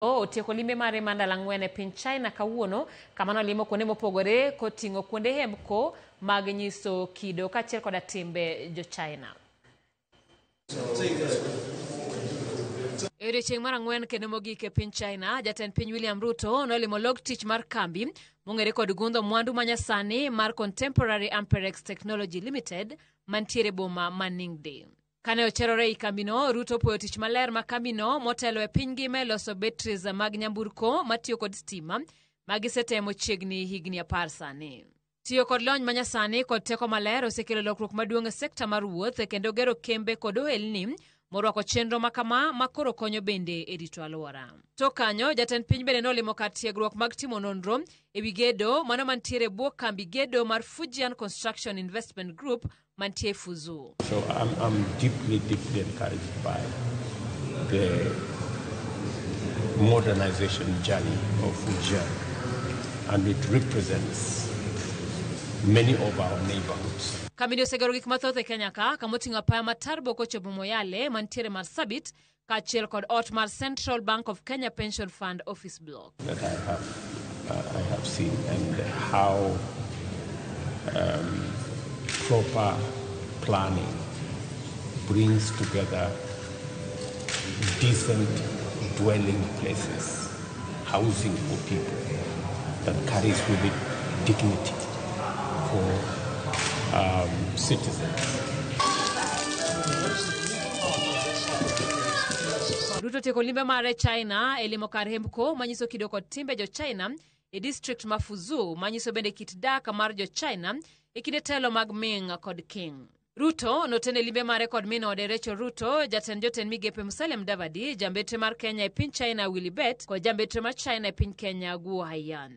Otieko limbe mare mar ndalo 4 e piny China kawuono, kama nolimo kuonde mopogore koting'o kuonde hembko mag nyiso kido kaachiel koda timbe jo China. E odiechieng' mar ang'wen kendo mogik e piny China, jatend piny William Ruto nolimo log tich mar kambi mong'ere kod gundho mwandu manyasani mar Contemporary Amperex Technology Limited mantiere boma ma Ningde. Kane ocherore ei kambino, Ruto opuoyo tich maler ma kambino motelo e piny ngima e loso batteries mag nyamburko matiyo kod stima ma gisetemo chiegni higni 10 sani. Tiyo kod lony manyasani kod teko maler osekelo lokruok maduong' e sekta mar wuoth kendo gero kembe kod ohelni morwako chenro ma kama ma koro konyo bende e rito alwora. Tok kanyo, jatend piny bende nolimo kar tiegruok mag timo nonro e wi gedo mano mantiere e bwo kambi gedo mar Fujian Construction Investment Group mantie Fuzhou. So I'm deeply, deeply encouraged by the modernization journey of Fujian, and it represents many of our neighborhoods. Kambini osegero gik mathoth e Kenya ka, kamoting'o apaya ma Turbo kochopo Moyale mantiere Marsabit kaachiel kod ot mar Central Bank of Kenya Pension Fund Office Block. That I have seen, and how proper planning brings together decent dwelling places, housing for people that carries with it dignity for citizens. Ruto tieko limbe mare China e limo kar hembko manyiso kido kod timbe jo China e district ma Fuzhou manyiso bende kit dak mar jo China e kinde telo mag Ming kod Qing. Ruto notene limbe mare kod min ode Rachel Ruto, jatend jotend migepe Musalia Mudavadi, jambetre mar Kenya e piny China Willy Bett kod jambetre mar China e piny Kenya Guo Haiyan.